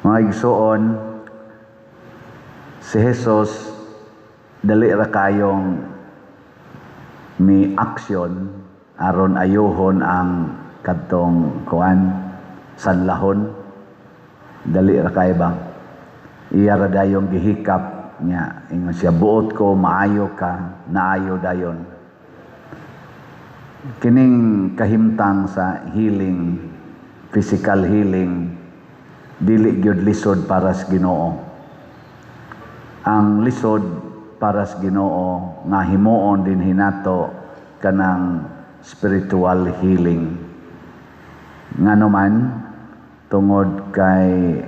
Mga igsuon, si Jesus dali ra kayong mi aksyon aron ayuhon ang kadtong kuan, sanlahon. Dali ra kay ba, iya ra dayong gihikap niya, ingon siya, "Buot ko, maayo ka." Naayo dayon. Kining kahimtang sa healing, physical healing, dili gyud lisod para sa Ginoo. Ang lisod para sa Ginoo nga himuon din hinato kanang spiritual healing. Ngano man? Tungod kay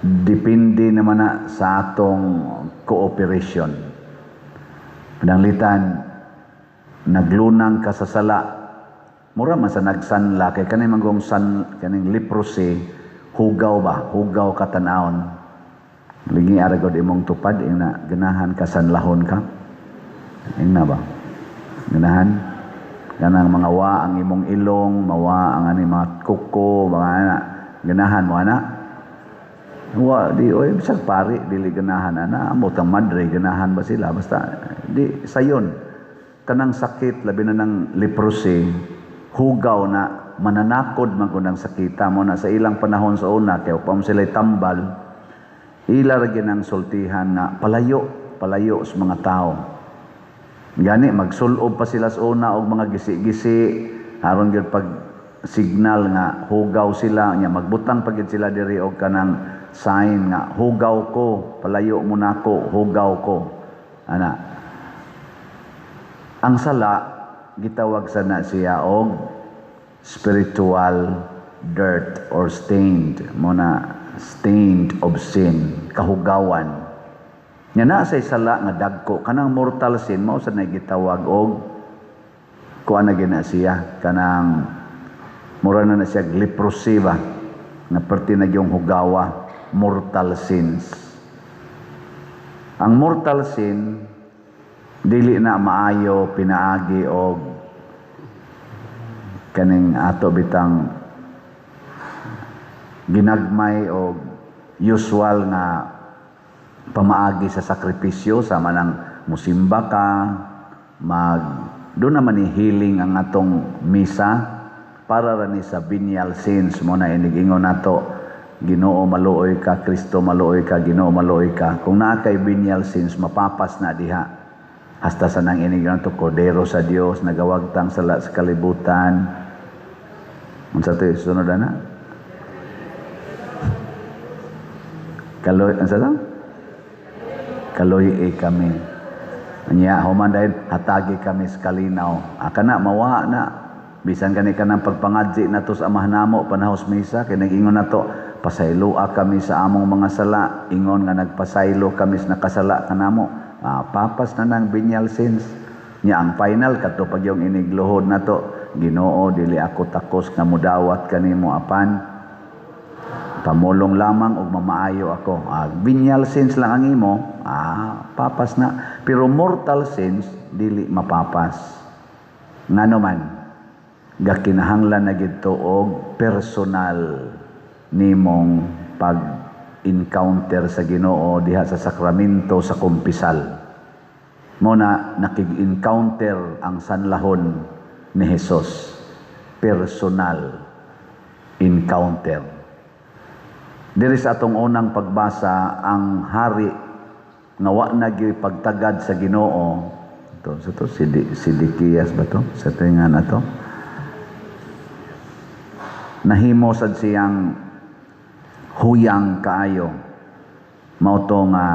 depende naman na sa atong cooperation. Pananglitan naglunang ka sa sala, mura man sa nagsanla, kay kani manggong san kaning leprosy, hugaw ba, hugaw ka tan-awon. Lingi ara gud imong tupad, ingna ganahan ka sanlahon ka? Ingna ba ganahan kanang mga wa ang imong ilong, mawa ang ani mga kuko, mga ana? Ganahan mo ana? Wa di oy. Bisag pari dili ganahan ana. Amot ang madre, ganahan ba sila? Basta di sayon. Kanang sakit, labi na ng leprosy, hugaw na, mananakod man kun ang sakita mo na. Sa ilang panahon sa una, kay upang sila tambal, ila ra gyud ang sultihan nga palayo, palayo sa mga tao. Gani magsulob pa sila sa una og mga gisi-gisi aron gyud pag signal nga hugaw sila nya. Magbutang pa gyud sila diri og kanang sign nga hugaw ko, palayo mo nako, hugaw ko ana. Ang sala, gitawag sa na siya og spiritual dirt or stained mo na, stained of sin, kahugawan. Nya naa say sala nga dagko, kanang mortal sin, mao sa na gitawag og kuan na gina siya, kanang mura na na siya leprosy ba, nga perti na yung hugawa, mortal sins. Ang mortal sin dili na maayo pinaagi og kaning ato bitang ginagmay og usual nga pamaagi sa sakripisyo, sama ng musimba ka, mag doon naman ni healing ang atong misa para ra ni sa venial sins mo na. Inigingon nato, "Ginoo, maluoy ka. Kristo, maluoy ka. Ginoo, maluoy ka." Kung naa kay venial sins, mapapas na diha, hasta sa nang inig nato, "Kordero sa Dios nagawagtang sala sa kalibutan." Unsa to sunod ana? Kaloy, unsa to? Kaloy kami. Nya human dahil hatagi kami sa kalinaw. Aka na mawa na. Bisan kani kanang pagpangadzi nato sa Amahan namo panahos misa, kay nag-ingon nato, "Pasayloa kami sa among mga sala, ingon nga nagpasaylo kami sa nakasala kanamo." Papas na nang venial sins. Nya ang final kadto pag yung inigluhod nato, "Ginoo, dili ako takos nga mudawat kanimo, apan pamulong lamang ug mamaayo ako." Venial sins lang ang imo, papas na. Pero mortal sins dili mapapas. Ngano man, gakinahanglan na gid to og personal nimong pag-encounter sa Ginoo diha sa sakramento sa kumpisal. Mo na nakig-encounter ang sanlahon ni Jesus. Personal encounter. Diri sa atong unang pagbasa, ang hari nga wa na gyud pagtagad sa Ginoo. To sa to si Sidikias ba to? Sa tinga na to. Nahimo sad siyang huyang kaayo. Mao to nga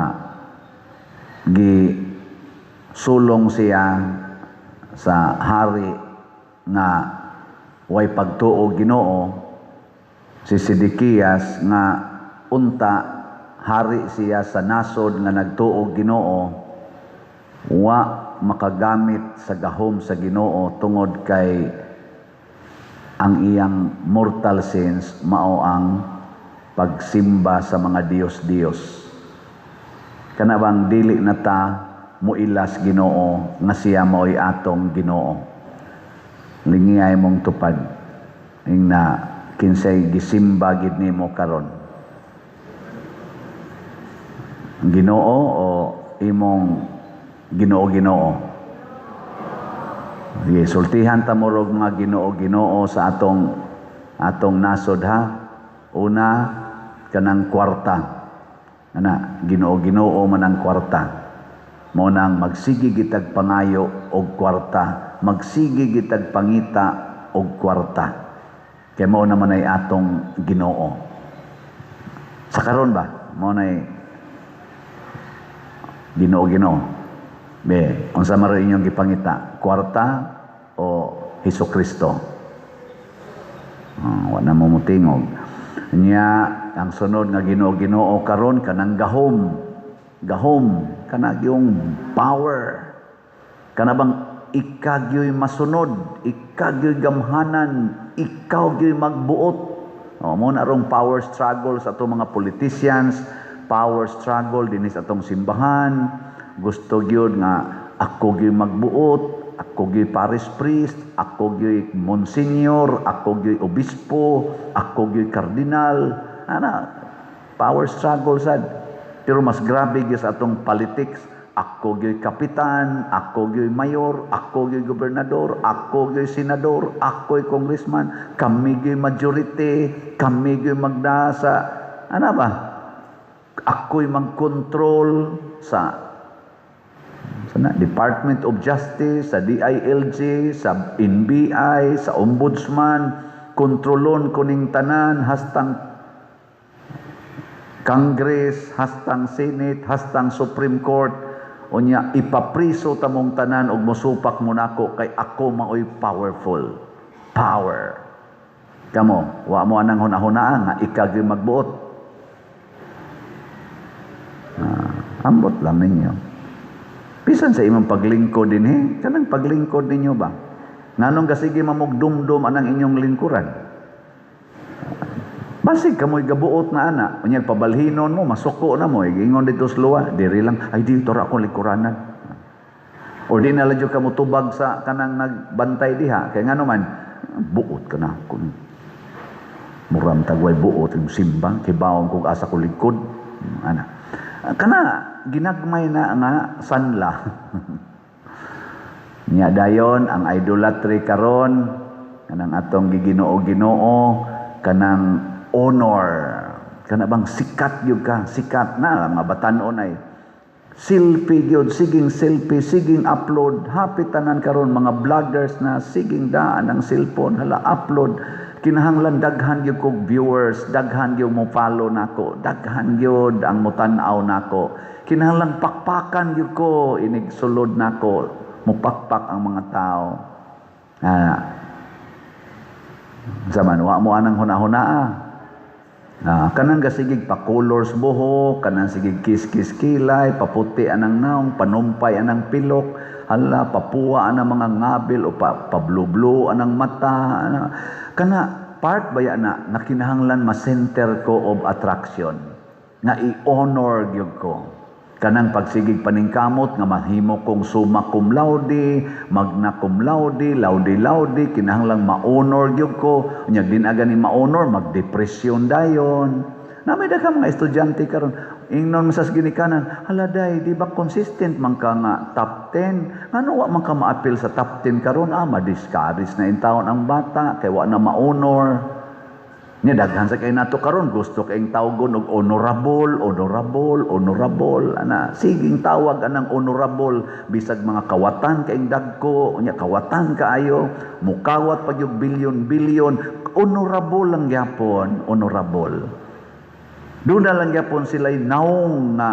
gi sulong siya sa hari nga way pagtuo Ginoo, si Sidikias, nga unta hari siya sa nasod nga nagtuo Ginoo, wa makagamit sa gahom sa Ginoo tungod kay ang iyang mortal sins mao ang pagsimba sa mga diyos-diyos. Kana bang dili na ta muilas Ginoo nga siya mao'y atong Ginoo? Lingiyay mong tupad. Ingna kinsay gisimba gid nimo karon? Ginoo o imong Ginoo Ginoo? Sige, sultihan ta mo rog mga Ginoo Ginoo sa atong nasod, ha. Una, kanang kwarta. Ana, Ginoo Ginoo man ang kwarta. Mao nang magsige gitag pangayo og kwarta, magsige gitag pangita og kwarta. Kay mao naman ay atong Ginoo. Sa karon ba? Mao nay Ginoo Ginoo. Be, unsa man inyong gipangita? Kwarta o Hesus Kristo? Oh, wa na mo mutingog. Nya ang sunod nga Ginoo Ginoo karon, kanang gahom. Gahom kana yung power. Kana bang ikaw gyoy masunod, ikaw gyoy gamhanan, ikaw gyoy magbuot. Oh, mao na rong power struggle sa atong mga politicians, power struggle dinhi sa atong simbahan. Gusto gyud nga ako gyoy magbuot, ako gyoy parish priest, ako gyoy monsignor, ako gyoy obispo, ako gyoy kardinal. Ana, power struggle sad. Pero mas grabe gyud sa atong politics. Ako gyoy kapitan, ako gyoy mayor, ako gyoy gobernador, ako gyoy senador, ako'y congressman, kami gyoy majority, kami gyoy magdasa. Ano ba? Ako'y magkontrol sa na, Department of Justice, sa DILG, sa NBI, sa Ombudsman, kontrolon kuning tanan hastang Congress, hastang Senate, hastang Supreme Court. Unya ipapriso tamong tanan og mosupak mo nako kay ako maoy powerful. Power. Kamo, wa mo anang hunahunaa nga ikaw gyud magbuot? Ah, ambot lang ninyo. Bisan sa imong paglingkod dinhi, kanang paglingkod ninyo ba? Nganong gasige mamugdumdum anang inyong lingkuran? Basig kamoy gabuot na ana. Unya pabalhinon mo, masuko na mo. Ingon dito sa luwa, diri lang, "Ay, dito ra ako lingkuranan." O di na lang jud ka motubag sa kanang nagbantay diha. Kaya nga naman, buot ka na. Kung muram tagway buot yung simbang, kibawang kung asa ko lingkod. Ana. Kana, ginagmay na nga sanla. Nya dayon ang idolatry karon, kanang atong giginoo-ginoo, kanang honor, kana bang sikat gyud ka, sikat na mga batan-on ay selfie gyud, siging selfie, siging upload. Hapit tanan karon mga vloggers na, siging daan ang cellphone, hala, upload. Kinahanglan daghan gyud kog viewers, daghan gyud mo follow nako, daghan gyud ang motan-aw nako. Kinahanglan pakpakan gyud ko inig sulod nako, mupakpak ang mga tao. Ah, zaman wa mo anang hunahunaa. Ah, kanang gasigig pa colors buhok, kanang sigig kiss-kiss kilay, paputi anang naong, panumpay anang pilok, hala, papuwa anang mga ngabil o pa, pablu-blu anang mata. Ana, kana part baya na nga kinahanglan ma-center ko of attraction, nga i-honor gyud ko. Kanang pagsigig paningkamot nga mahimo kong summa cum laude, magna cum laude, laude laude, kinahanglang ma-honor gyud ko. Unya din aga ni ma-honor, magdepresyon dayon. Na may daghang mga estudyante karon. Ingnon sa ginikanan, "Hala day, di ba consistent man ka nga top 10? Ngano wa man ka maapil sa top 10 karon?" Ah, ma-discourage na intawon ang bata kay wa na ma-honor. Nya daghan sa kay nato karon gusto kayong tawgon og honorable, honorable, honorable. Ana, siging tawag anang honorable bisag mga kawatan kayong dagko, unya kawatan kaayo, mukawat pa gyud bilyon bilyon, honorable lang gyapon, honorable. Doon na lang gyapon sila'y naong nga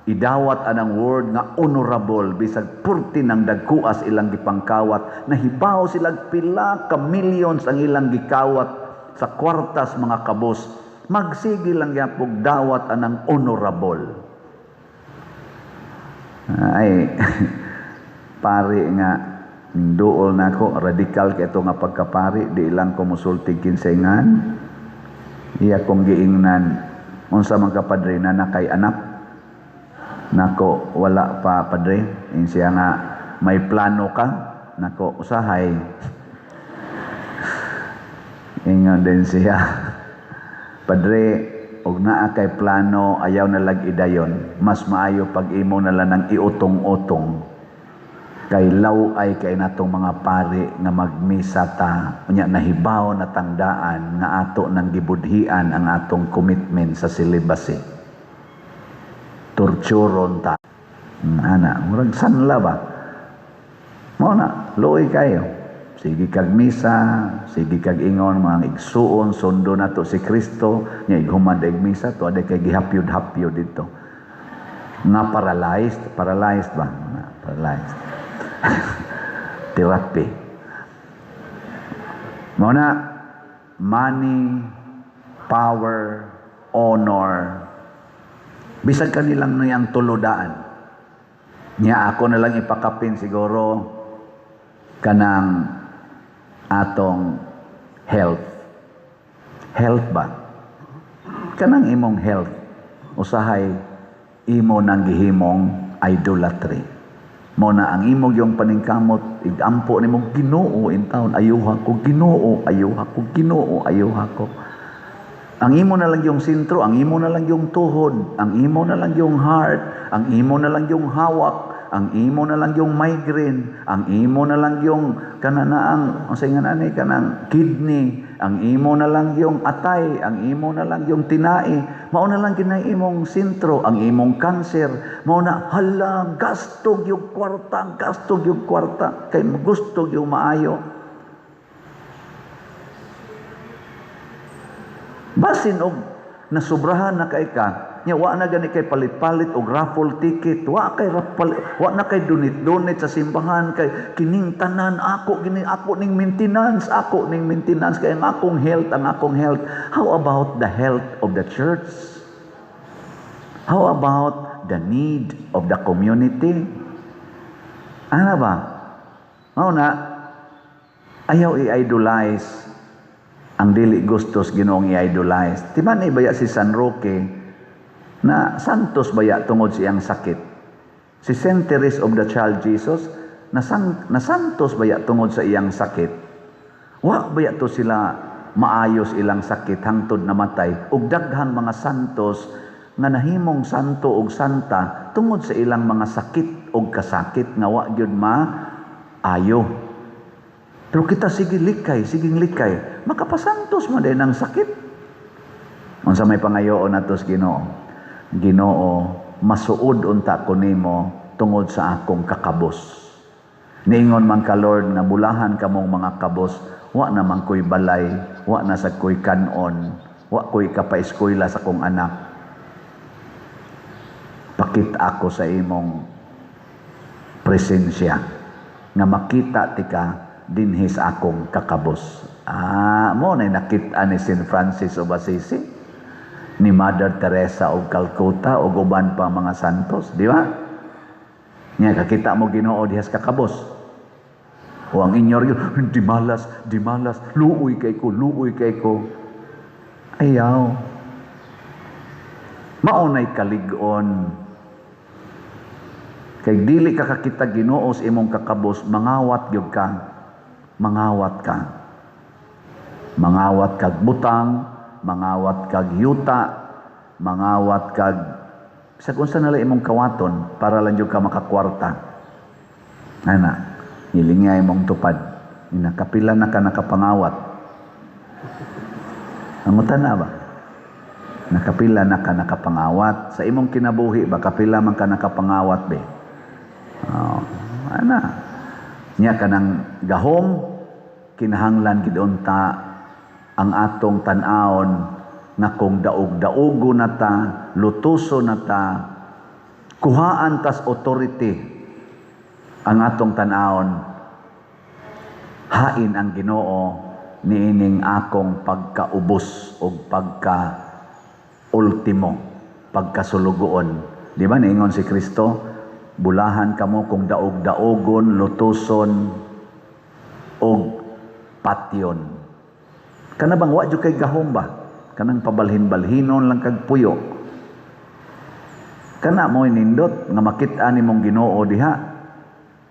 idawat anang word nga honorable bisag purti ng dagkuas ilang gipangkawat, nahibaw sila pila ka millions ang ilang gikawat sa kwartas mga kabos, magsige lang gyapog dawat anang honorable. Ay, pari nga duol nako, radikal kay ito nga pagkapari, di lang ko musulti kinsayngan. Iya kong giingnan, "Unsa man ka, padre, na nakay anak?" "Nako, wala pa, padre." Ingon siya nga, "May plano ka?" "Nako, usahay." Ingon din siya, "Padre, og naa kay plano, ayaw na lag idayon. Mas maayo pag imo na lang ang iutong-utong. Kay law-ay kay natong mga pari nga magmisa ta, unya nahibaw na tangdaan nga ato nang gibudhian ang atong commitment sa celibacy. Torturon ta. Ana, murag sanla ba? Mao na, luoy kayo. Sige kag misa, sige kag ingon mga igsuon, sundo nato si Kristo, nya ighuman og misa, to aday kay gihapyod-hapyod dito. Nga paralyzed, paralyzed ba? Nga, paralyzed. Therapy. Mao na, money, power, honor, bisag kanilang niyang tuludaan. Nya ako na lang ipakapin siguro kanang atong health. Health ba? Kanang imong health, usahay imo nang gihimong idolatry. Mo na ang imong yung paningkamot, igampo nimo, "Ginoo, intawon ayuha ko, Ginoo, ayuha ko, Ginoo, ayuha ko." Ang imo na lang yung sentro, ang imo na lang yung tuhod, ang imo na lang yung heart, ang imo na lang yung hawak, ang imo na lang yung migraine, ang imo na lang yung kananaang, ang nga ani kanang kidney, ang imo na lang yung atay, ang imo na lang yung tinai, mao na lang kinay imong sentro, ang imong cancer, mao na hala gasto yung kwarta, gasto yung kwarta, kay gusto yung maayo. Basin og nasubrahan na kay ka, nya wa na gani kay palit-palit og raffle ticket, wa kay raffle, wa na kay donate-donate sa simbahan kay kining tanan ako gini ako ning maintenance, ako ning maintenance kay ang akong health, ang akong health. How about the health of the church? How about the need of the community? Ano ba? Mao na ayaw i-idolize ang dili gustos Ginoong i-idolize. Di ba ni baya si San Roque na santos baya tungod sa iyang sakit? Si Saint Therese of the Child Jesus na, na santos baya tungod sa iyang sakit? Wa baya to sila maayos ilang sakit hangtod namatay, ug daghang mga santos nga nahimong santo ug santa tungod sa ilang mga sakit ug kasakit nga wa gyud maayo. Pero kita sige likay, siging likay, makapasantos mo din ang sakit. Unsa may pangayoon nato sa Ginoo? Ginoo, masuod unta ko nimo tungod sa akong kakabos. Niingon man ka, Lord, nga bulahan kamong mga kabos, wa na man ko'y balay, wa na sa ko'y kanon, wa ko'y kapaeskwela sa kong anak. Pakita ako sa imong presensya nga makita tika dinhi sa akong kakabos. Ah, mo na nakita ni Saint Francis of Assisi, ni Mother Teresa of Calcutta ug uban pa mga santos, di ba? Nya kakita mo Ginoo diha sa kakabos. O ang inyo yun, di malas, di malas, luoy kay ko, luoy kay ko. Ayaw. Maunay kalig-on. Kay dili ka kakita Ginoo sa imong kakabos, mangawat gyud ka. Mangawat ka. Mangawat kag butang, mangawat kag yuta, mangawat kag sa kung saan nala imong kawaton para lang jud ka makakwarta. Ana, nilingay imong tupad. Nakapila na ka nakapangawat. Angutan na ba? Nakapila na ka nakapangawat. Sa imong kinabuhi ba, kapila man ka nakapangawat be? Oh, ana. Nya kanang gahom, kinahanglan gid unta ang atong tan-awon nga kung daog-daogo na ta, lutuso na ta, kuhaan tas authority ang atong tan-awon, hain ang Ginoo niining akong pagkaubos o pagka ultimo, pagkasulugoon. Di ba niingon si Kristo, bulahan kamo kung daog-daogon, lutuson og patyon. Kana bang wa jud kay gahom ba? Kanang pabalhin-balhinon lang kag puyo. Kana mo'y nindot nga makit-an nimong Ginoo diha.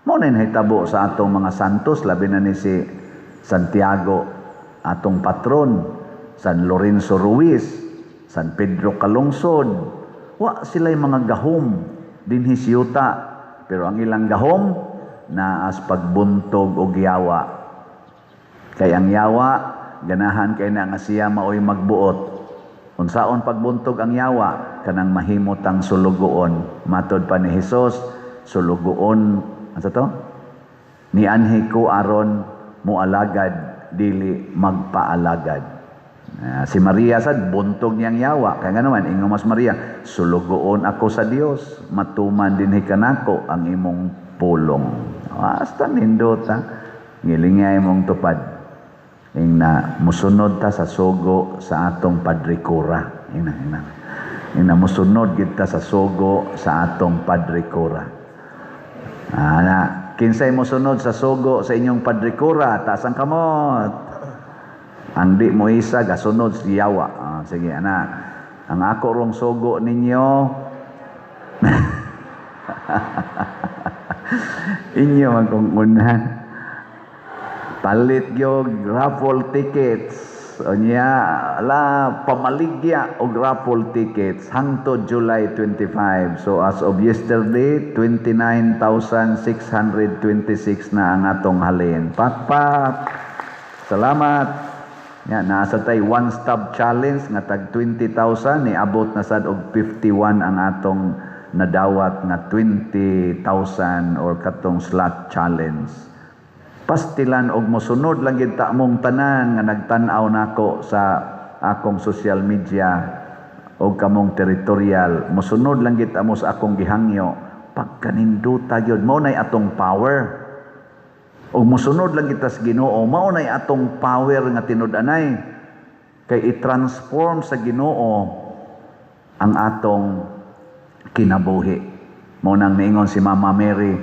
Mao na nahitabo sa atong mga santos, labi na ni si Santiago, atong patron, San Lorenzo Ruiz, San Pedro Kalungsod. Wa sila'y mga gahom dinhi sa yuta, pero ang ilang gahom naa sa pagbuntog og yawa. Kay ang yawa ganahan kay na nga siya maoy magbuot. Unsaon pagbuntog ang yawa? Kanang mahimo tang sulugoon. Matod pa ni Hesus, sulugoon asa to? Nianhi ko aron moalagad, dili magpaalagad. Si Maria sad buntog niyang yawa. Kaya nga naman, ingon mas Maria, "Sulugoon ako sa Dios, matuman dinhi kanako ang imong pulong." Hasta nindot ha. Ngilingay mong tupad. Ing na musunod ta sa sugo sa atong Padre Kura. Ing na, ing na. Ing na musunod gid ta sa sugo sa atong Padre Kura. Ana, kinsay mosunod sa sugo sa inyong Padre Kura, taas ang kamot. Ang di mo isa gasunod si yawa. Sige, ana. Ang ako rong sugo ninyo, inyo ang kong unhan. Palit gyud raffle tickets. Unya, ala, pamaligya og raffle tickets hangtod July 25. So as of yesterday, 29,626 na ang atong halin. Pakpak. Salamat. Ya, naa sa tay one stop challenge nga tag 20,000, niabot na sad og 51 ang atong nadawat nga 20,000 or katong slot challenge. Pastilan og mosunod lang gid ta mong tanan nga nagtan-aw nako sa akong social media og kamong territorial, mosunod lang gid mo sa akong gihangyo, pagkaninduta gyud. Mao nay atong power. Og mosunod lang kita sa Ginoo, mao nay atong power nga tinud-anay, kay i-transform sa Ginoo ang atong kinabuhi. Mao nang niingon si Mama Mary,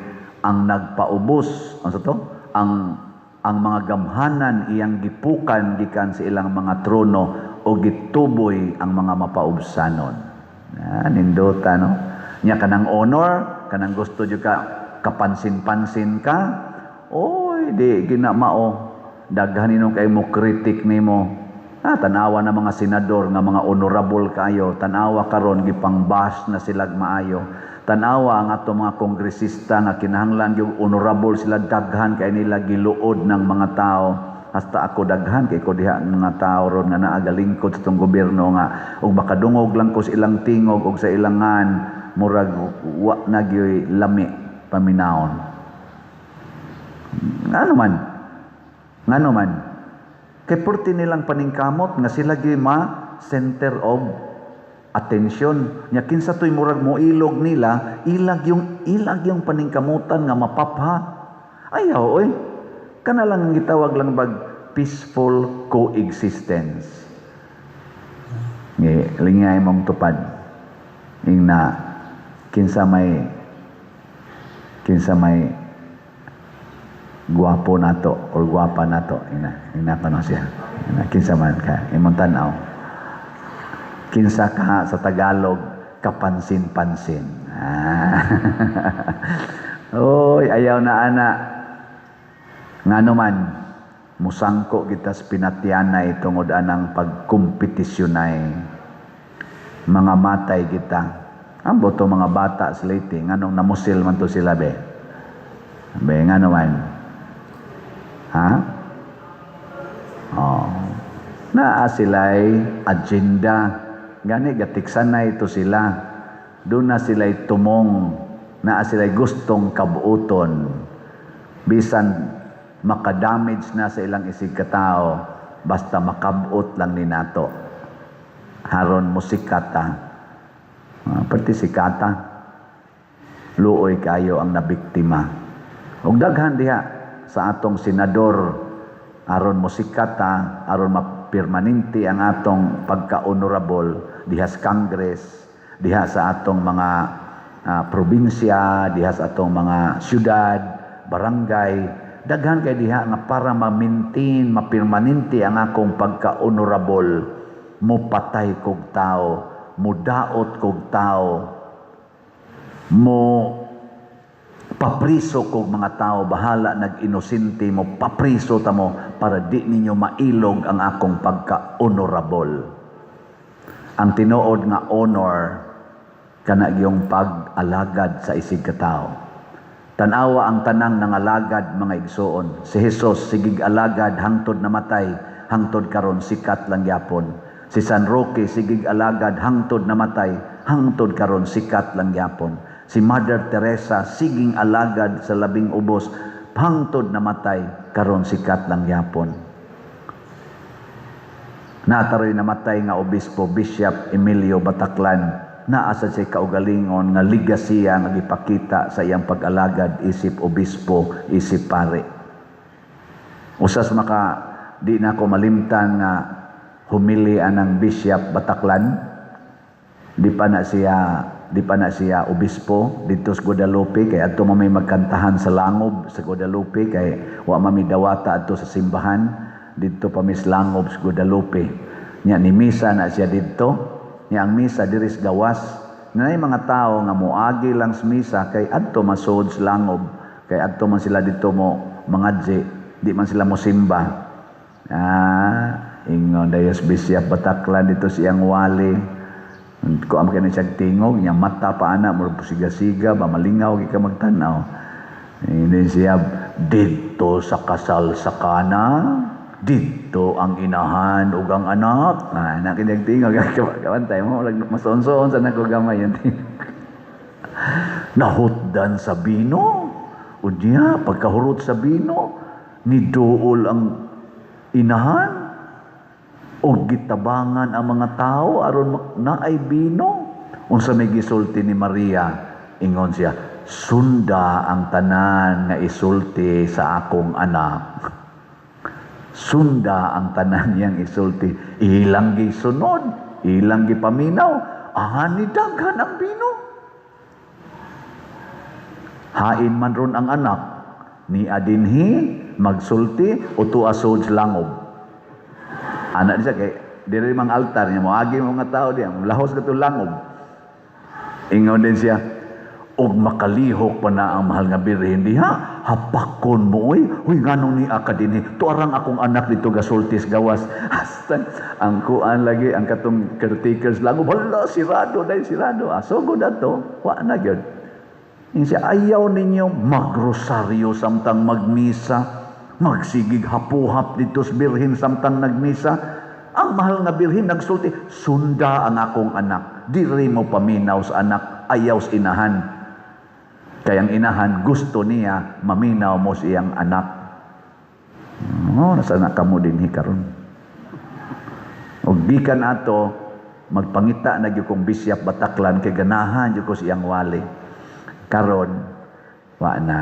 ang nagpaubos, ano to, ang mga gamhanan iyang gipukan gikan sa ilang mga trono o gituboy ang mga mapaubsanon. Ah, nindota, no? Nya kanang honor, kanang gusto jud ka kapansin-pansin ka, oy, di gina mao. Daghan nino kay mo critic nimo. Ah, tanawa na mga senador nga mga honorable kayo, tanawa karon gipang bash na sila maayo. Tanawa ang ato mga kongresista nga kinahanglan yung honorable sila, daghan kay nila giluod ng mga tao. Hasta ako, daghan kay ko diha ang mga tao ron nga naagalingkod sa tong gobyerno nga ug makadungog lang ko sa ilang tingog og sa ilangan, murag wa na gyoy lami paminawon. Ngano man? Ngano man? Kay purti nilang paningkamot nga sila gyud ma center of attention. Nya kinsa to'y murag moilog nila, ilag yung paningkamutan nga mapapha. Ayaw oy. Kana lang ang gitawag lang bag peaceful coexistence. Ngi lingay mong tupad. Ing na kinsa may gwapo nato or gwapa nato, ina ina pa no siya, ina, kinsa man ka imong tan-aw, kinsa ka sa Tagalog kapansin-pansin. Ah. Oy, ayaw na ana. Ngano man, musangko kita sa pinatyanay tungod anang pagkompetisyonay. Mga matay kita. Ang boto mga bata sa Leyte, nganong namusil man to sila be? Be, ngano man? Ha? Oh. Naa sila'y agenda. Gani gatiksanay ito sila. Doon na sila'y tumong. Naa sila'y gustong kabuuton. Bisan makadamage na sa ilang isig katao, basta makabot lang ni nato. Haron mo sikata. Pati sikata. Luoy kayo ang nabiktima. Ug daghan diha sa atong senador, aron mo sikata, aron mapirmanente ang atong pagka-honorable diha sa Congress, diha sa atong mga probinsya, diha sa atong mga syudad, barangay, daghan kay diha nga para ma-maintain, mapirmanente ang akong pagka-honorable, mo patay kog tao, mudaot kog tao, mo papriso kog mga tao, bahala nag-inosente, mo papriso ta mo para di ninyo mailog ang akong pagka-honorable. Ang tinuod nga honor kana gyung pag-alagad sa isig katawo. Tanawa ang tanang nangalagad, mga igsoon. Si Jesus sigig alagad hangtod namatay, hangtod karon sikat lang gyapon. Si San Roque sigig alagad hangtod namatay, hangtod karon sikat lang gyapon. Si Mother Teresa siging alagad sa labing ubos hangtod namatay, karon sikat lang gyapon. Nataroy namatay nga obispo, Bishop Emilio Bataclan, naa sa siya kaugalingon nga ligasiya nga gipakita sa iyang pag-alagad isip obispo, isip pare. Usas maka di na ko malimtan nga homily anang Bishop Bataclan. Di pa na siya obispo didto sa Guadalupe, kay adto man may magkantahan sa langob sa Guadalupe, kay wa man mi dawata adto sa simbahan, didto pa mi sa langob sa Guadalupe. Nya ni misa na siya didto. Nya ang misa diri sa gawas, naay mga tao nga moagi lang sa misa kay adto masud sa langob, kay adto man sila didto mo mangadji, di man sila mosimba. Ingon dayon si Bishop Bataclan didto siyang wali. Ko am kini siya tingog nya, mata pa ana, murag siga-siga ba, malingaw gyud ka magtan-aw. Hindi siya didto sa kasal sa Kana, didto ang inahan ug ang anak. Na kini tingog, kabantay mo, mason-son sa nako gamay yan. Nahutdan sa bino. Unya, pagkahurot sa bino, niduol ang inahan o gitabangan ang mga tao aron naay bino. Unsa may gisulti ni Maria? Ingon siya, "Sunda ang tanan nga isulti sa akong anak." Sunda ang tanan niyang isulti. Ilang gisunod, ilang gipaminaw, ani daghan ang bino. Hain man ron ang anak, ni adinhi magsulti o tuasod langob. Anak siya kay diri mang altar niya, moagi mga tao diya, lahos ka langob. Ingon din siya, "Og makalihok pa na ang mahal nga birhen diha, hapakon mo oy, huy, nganong ni ka dinhi, tuarang akong anak dito gasultis gawas." Hasta ang kuan lagi, ang katong caretakers lang, "Hala, sirado dahil sirado." Ah, so good ato, wa na gyud. Ingon siya, "Ayaw ninyo magrosaryo samtang magmisa, magsigig hapuhap dito sa birhen samtang nagmisa. Ang mahal nga birhen nagsulti, 'Sunda ang akong anak.' Diri mo paminaw sa anak, ayaw sa inahan." Kaya ang inahan gusto niya maminaw mo sa iyang anak. Oh, nasa na kamo dinhi karon? Og gikan ato, magpangita na gyud kong Bishop Bataclan kay ganahan gyud ko sa iyang wali. Karon wa na,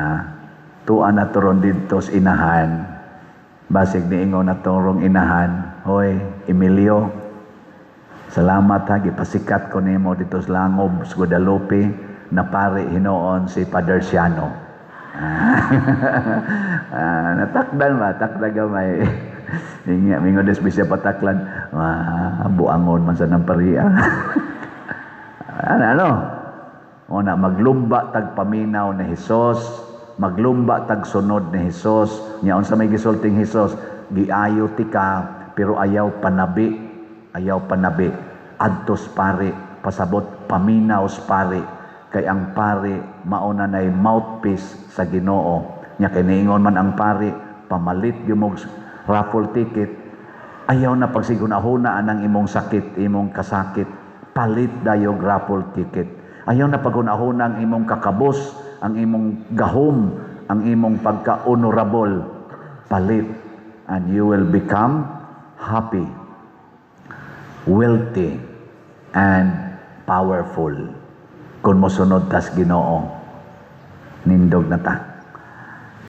tuan na turon didto sa inahan. Basig niingon na torong inahan, "Hoy, Emilio, salamat ha, gipasikat ko nimo dito sa langob sa Guadalupe na pare hinuon si Father Siano." Natakdan ba? Takda gamay. Inga, mingon des Bishop Bataclan, "Wah, buangon man sa ng pariya." Ano, ano? O na, maglumba tag paminaw ni Hesus, maglumba tag sunod ni Hesus. Nya unsa may gisulting Hesus? "Giayo tika pero ayaw panabi, ayaw panabi. Adtos pare, pasabot paminaw sa pare, kay ang pare mao na nay mouthpiece sa Ginoo." Nya kay niingon man ang pare, "Pamalit gyud mo raffle ticket. Ayaw na pagsigunahuna anang imong sakit, imong kasakit. Palit dayog raffle ticket. Ayaw na paghunahuna ang imong kakabos, ang imong gahom, ang imong pagka-honorable. Palit and you will become happy, wealthy, and powerful." Kung mosunod tas Ginoo, nindog na ta.